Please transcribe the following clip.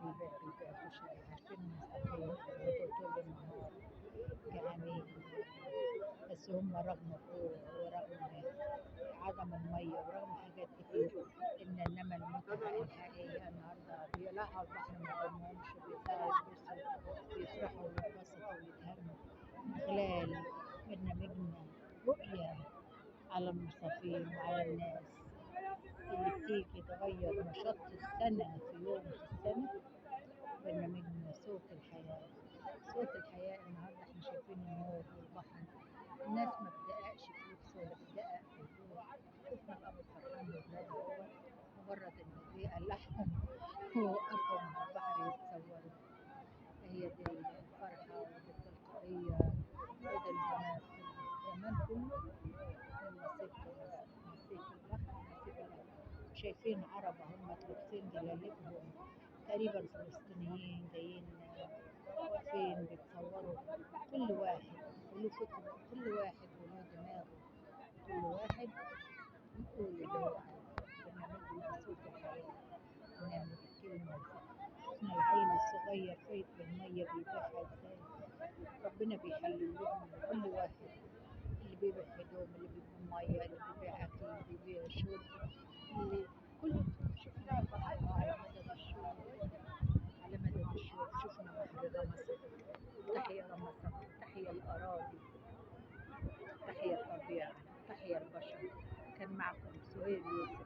بيبيع كشري، عارفين المساكين بيقعدوا طول النهار جعانين، بس هم رغم الجوع ورغم عدم المية ورغم حاجات كتير، إنما المتعة الحقيقية النهاردة بيقلعوا البحر ما بيهمهمش، وبيطلعوا يتبسطوا ويفرحوا ويتبسطوا ويتهنوا من خلال برنامجنا رؤية على المصطفين وعلى الناس اللي بتيجي تغير نشاط السنة في يوم في السنة. برنامجنا صوت الحياة، صوت الحياة النهاردة احنا شايفين النور والبحر، الناس ما بتدققش في لبس ولا بتدقق في هدوم. شفنا الأب فرحان بولاده، هو مجرد إنه بيقلعهم ووقفهم على البحر يتصوروا. هي دي الفرحة ودي التلقائية وده الجمال كله، الجمال كله من نصيب مصر، نصيب البحر، نصيب الأهل. شايفين عرب هم لابسين جلالبهم تقريبا، فلسطينيين جايين واقفين بيتصوروا، كل واحد وله فكره، كل واحد وله دماغه، كل واحد يقول اللي هو عايزه. برنامجنا صوت الحياة، برنامج الكلمة والفكرة. شفنا العيل الصغير فايت بالمية بيبيعها ازاي، ربنا بيحلل لهم كل واحد، اللي بيبيع هدوم، اللي بيبيع مية، اللي بيبيع أكل، اللي بيبيع شرب، اللي كل. شفنا البحر على مدد الشوق، على مدد الشوق شفنا بحر جمصة. تحيا جمصة، تحيا الأراضي، تحيا الطبيعة، تحيا البشر. كان معكم سهير يوسف.